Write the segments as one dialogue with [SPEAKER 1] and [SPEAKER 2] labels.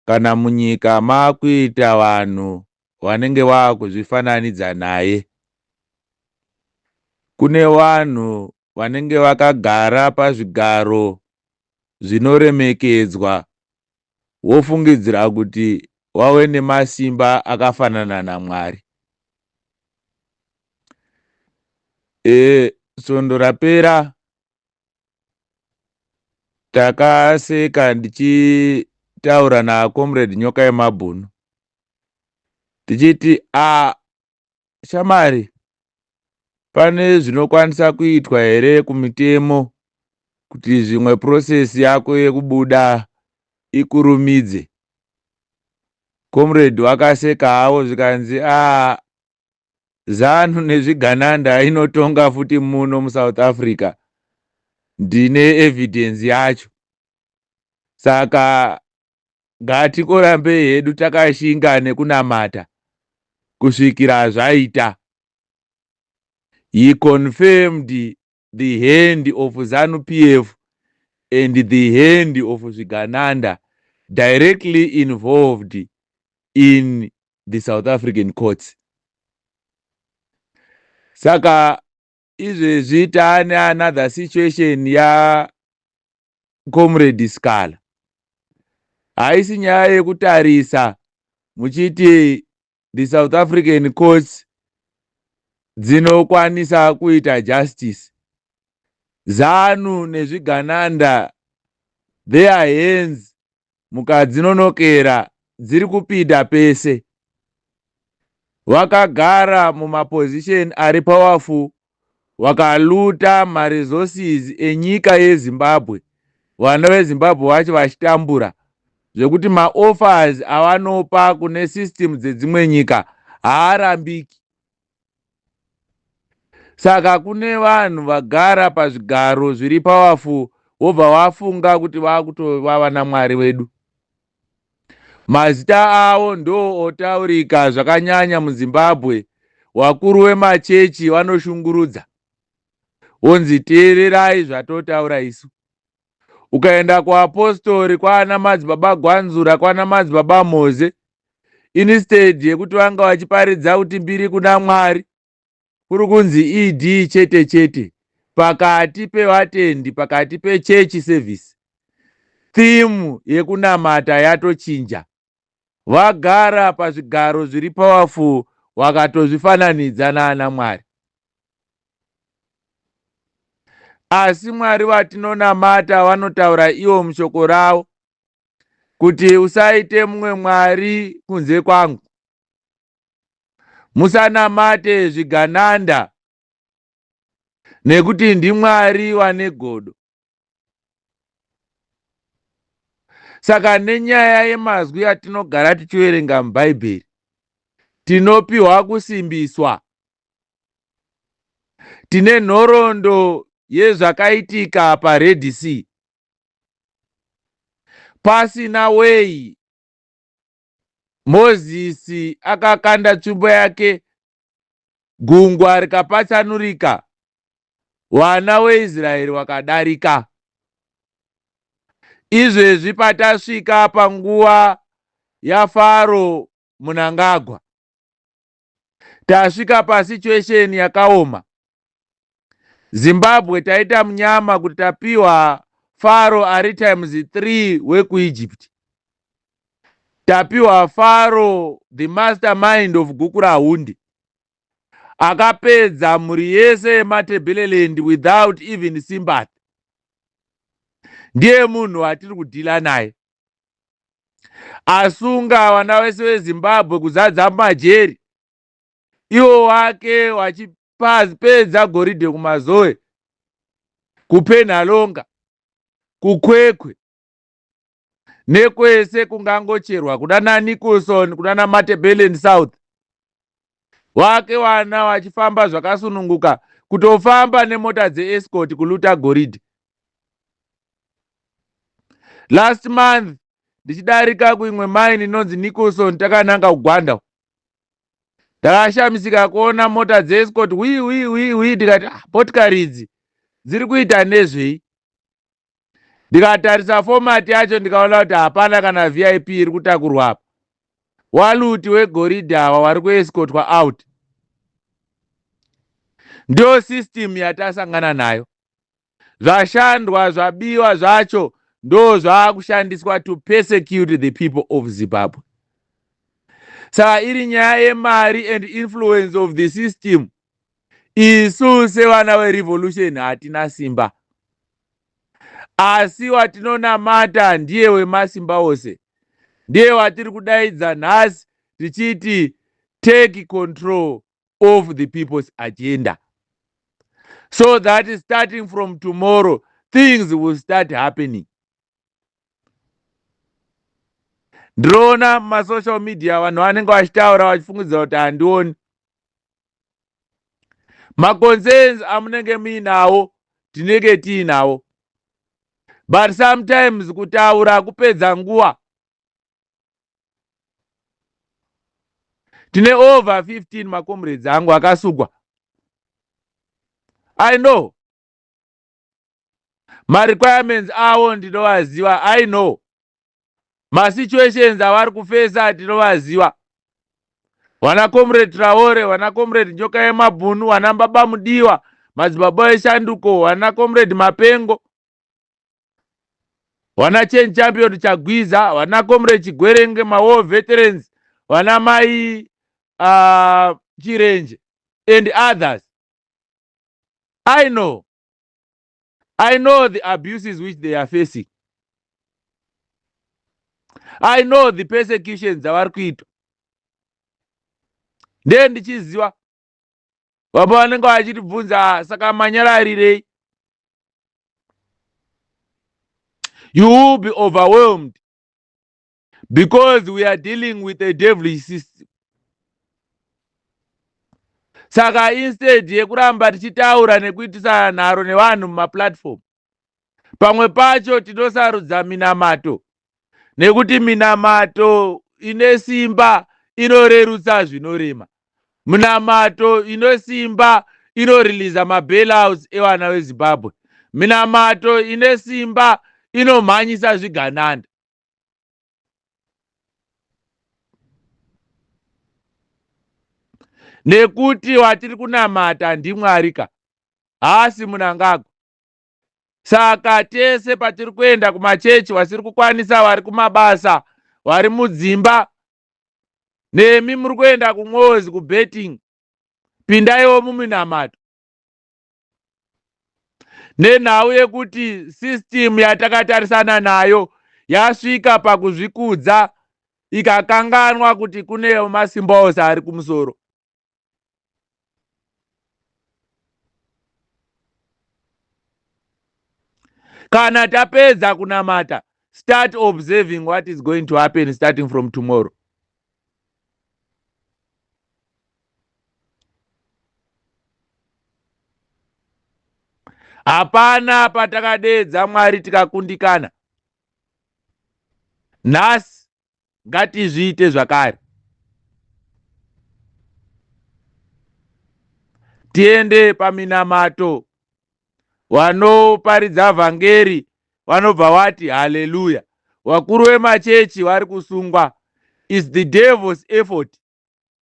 [SPEAKER 1] Kana munyika makuita vanhu vanenge vaakuzvifananidza naye. Kune vanhu vanenge vakagara pazvigaro zvinoremekedzwa wofungidzira kuti wave nemasimba akafanana naMwari. Svondo rapera takaseka ndichitaura naComrade Nyoka yemabhunu tichiti a shamari, pane zvinokwanisa kuitwa here kumitemo kuti zvimwe process yako yekubuda ikurumidze? Comrade wakaseka havo, zvikanzi, "A, ZANU nezvigananda inotonga futi muno muSouth Africa, ndine evidence yacho. Saka ngatikorambei hedu takashinga nekunamata kusvikira zvaita." He confirmed the hand of ZANU PF and the hand of zvigananda directly involved in the South African courts. Saka izvezvi taane another situation yaComrade Sikhala. Haisi nyaya yekutarisa muchiti the South African courts dzinokwanisa kuita justice. ZANU nezvigananda, their hands mukadzinonokera dziri kupinda pese. Vakagara mumaposition ari powerful, vakaluta maresources enyika yeZimbabwe, vana veZimbabwe vacho vachitambura zvekuti maoffers avanopa kune system dzedzimwe nyika haarambiki. Saka kune vanhu vagara pazvigaro zviri powerful, wobva wafunga kuti vakutova vana Mwari wedu. Mazita avo ndo otaurika zvakanyanya muZimbabwe. Vakuru vemachechi vanoshungurudza, wonzi, "Teererai zvatotaura isu." Ukaenda kuapostori kwaana Madzibaba Gwanzura, kwana Madzibaba Moze, instead yekuti vanga vachiparidza kuti mbiri kuna Mwari, kuri kunzi ED chete chete pakati pevatendi, pakati pechechi service. Theme yekunamata yatochinja. Vagara pazvigaro zviri powerful, vakatozvifananidza naana Mwari. Asi Mwari vatinonamata vanotaura ivo mushoko ravo kuti, "Usaite mumwe mwari kunze kwangu, musanamate zvigananda, nekuti ndiMwari wane godo." Saka nenyaya yemazwi atinogara tichiverenga muBhaibheri, tinopiwa kusimbiswa. Tine nhoroondo yezvakaitika paRed Sea. Pasina wei, Mozisi akakanda tsvimbo yake, gungwa rikapatsanurika, vana veIsraeri vakadarika. Izvezvi patasvika panguva yaFaro Munangagwa, tasvika pasituation yakaoma. Zimbabwe taita munyama kuti tapiwa Faro ari times 3 wekuEgypt. Tapiwa Faro the mastermind of Gukurahundi, akapedza mhuri yese yemaTebeleland without even sympathy. Ndiye munhu watiri kudhila naye, asunga vana vese veZimbabwe kuzadza majeri, iwo wake wachipedza goridhe kuMazoe, kuPenhalonga, kuKwekwe nekwese kungangocherwa, kuda naNicholson, kuda naMatebeleland South. Wake vana vachifamba zvakasununguka, kutofamba nemota dzeescort kuluta goridhe. Last month ndichidarika kuimwe mine inonzi Nicholson, takananga kuGwanda, ndakashamisika kuona mota dzeescort wi wi wi wi. Ndikati, "Ah, motikari idzi dziri kuita nezvei?" Ndikatarisa format yacho ndikaona kuti hapana kana VIP iri kutakurwa apa. Waluti wegoridhe awa wari kuescotwa out. Ndiyo system yatasangana nayo. Zvashandwa zvabiwa zvacho ndo zvaakushandiswa to persecute the people of Zimbabwe. Saka iri nyaya yemari and influence of the system, isu sevana verevolution hatina simba, asi watinonamata ndiye wemasimba ose, ndiye watiri kudaidza nhasi tichiti take control of the people's agenda, so that starting from tomorrow things will start happening. Ndinoona mumasocial media vanhu vanenge vachitaura vachifungidzira kuti handioni maconcerns amunenge muinawo, tinenge tiinawo, but sometimes kutaura kupedza nguva. Tine over 15 macomrades angu akasugwa. I know marequirements avo, ndinovaziva. I know masituations avari kufesa, tinovaziva. Vana Comrade Traore, vana Comrade Nyoka Yemabhunu, vana Baba Mudiwa, Madzibaba Eshanduko, vana Comrade Mapengo, vana Chen Champion Chagwiza, vana Comrade Chigwerenge, mawar veterans, vana Mai Chirenje and others. I know the abuses which they are facing. I know the persecutions dzavari kuitwa. Ndee ndichiziva vamwe vanenge vachitibvunza, saka manyararirei? You will be overwhelmed because we are dealing with a devilish system. Saka instead yekuramba tichitaura nekuitisana nharo nevanhu mumaplatform, pamwe pacho tinosarudza minamato, nekuti minamato ine simba, inorerutsa zvinorema. Minamato ine simba, inoreleasa mabailouts evana veZimbabwe. Minamato ine simba, inomhanyisa zvigananda. Nekuti watiri kunamata ndiMwari ka, haasi Munangagwa. Saka tese patiri kuenda kumachechi, vasiri kukwanisa, vari kumabasa, vari mudzimba, nemi muri kuenda kumwozi kubetting, pindaiwo muminamato, nenhau yekuti system yatakatarisana nayo yasvika pakuzvikudza, ikakanganwa kuti kune masimba ose ari kumusoro. Kana tapedza kunamata, start observing what is going to happen starting from tomorrow. Hapana patakadeedza Mwari tikakundikana. Nhasi ngatizviite zvakare, tiende paminamato. Vanoparidza vhangeri vanobva vati haleluya. Vakuru vemachechi vari kusungwa is the devil's effort,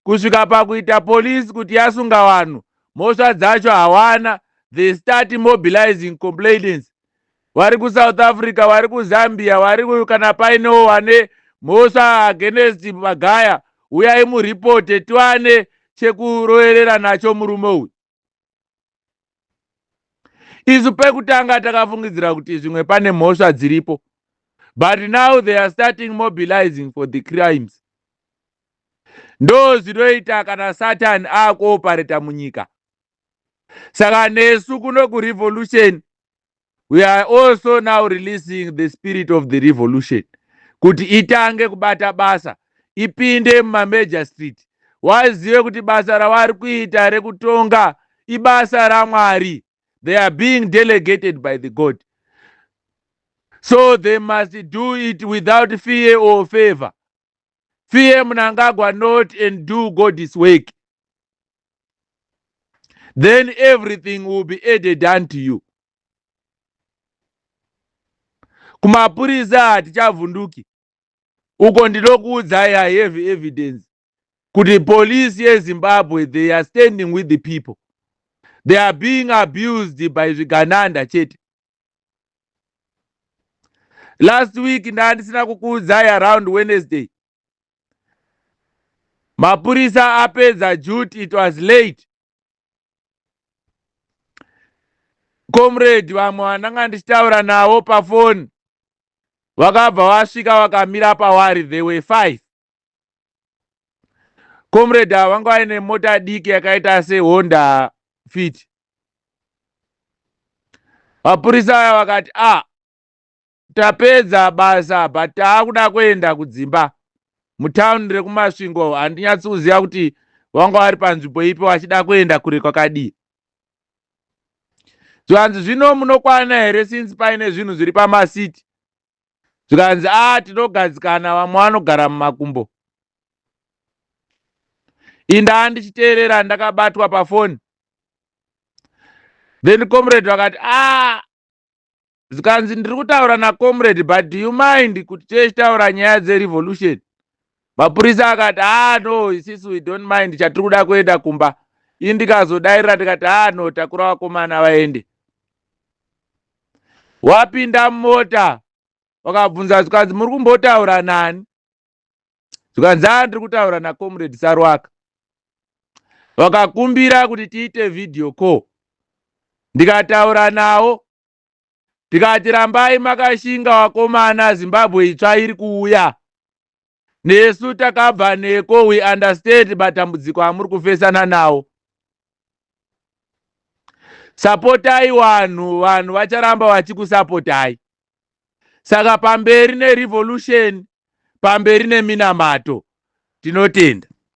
[SPEAKER 1] kusvika pakuita polisi kuti yasunga vanhu, mhosva dzacho hawana. They start mobilizing complainants vari kuSouth Africa, vari kuZambia, vari kana painewo vane mhosva against Magaya, uyai muripote, tiwane chekuroverera nacho murume uyu. Isu pekutanga takafungidzira kuti zvimwe pane mhosva dziripo, but now they are starting mobilizing for the crimes. Ndo zvinoita kana Satan akuoperate munyika. Saka nesu kuno kurevolution, we are also now releasing the spirit of the revolution kuti itange kubata basa, ipinde mumamajor street, wazive kuti basa ravari kuita rekutonga ibasa raMwari. They are being delegated by the God, so they must do it without fear or favor. Fear Mnangagwa not and do God's work, then everything will be added unto you. Kumapurisa hatichavhunduki uko. Ndinokuudzai, I have evidence kuti polisi yeZimbabwe, they are standing with the people. They are being abused by zvigananda chete. Last week ndandisina kukuudzai, around Wednesday, mapurisa apedza duty, it was late. Comrade vamwe vandanga ndichitaura navo pafoni vakabva vasvika, vakamira pawari. They were five. Comrade ava vanga vaine mota diki yakaita seHonda Fit. Mapurisa aya vakati, "A ah, tapedza basa, but taakuda kuenda kudzimba mutaundi rekuMasvingo." Handinyatsi kuziva kuti vanga vari panzvimbo ipi, vachida kuenda kure kwakadii. Zvikanzi, "Zvino munokwana here, since paine zvinhu zviri pamasiti?" Zvikanzi, "A, tinogadzikana, vamwe vanogara mumakumbo." Indaa ndichiteerera, ndakabatwa pafoni. Then comrade vakati, "A," zvikanzi, "ndiri kutaura nacomrade, but do you mind kuti tichitaura nyaya dzerevolution?" Mapurisa akati, "A, no, isisu we don't mind, chatiri kuda kuenda kumba." Ii, ndikazodairira, ndikati, "A, no, takura vakomana vaende." Wapinda mumota, wakabvunza, zvikanzi, "Muri kumbotaura nani?" Zvikanzi, "A, ndiri kutaura nacomrade Sarwaka." Vakakumbira kuti tiite video call, ndikataura nawo, ndikati, "Rambai makashinga vakomana, Zimbabwe itsva iri kuuya. Nesu takabva neko, we understand matambudziko amuri kufesana nawo. Sapotai vanhu, vanhu vacharamba vachikusapotai. Saka pamberi nerevolution, pamberi neminamato. Tinotenda."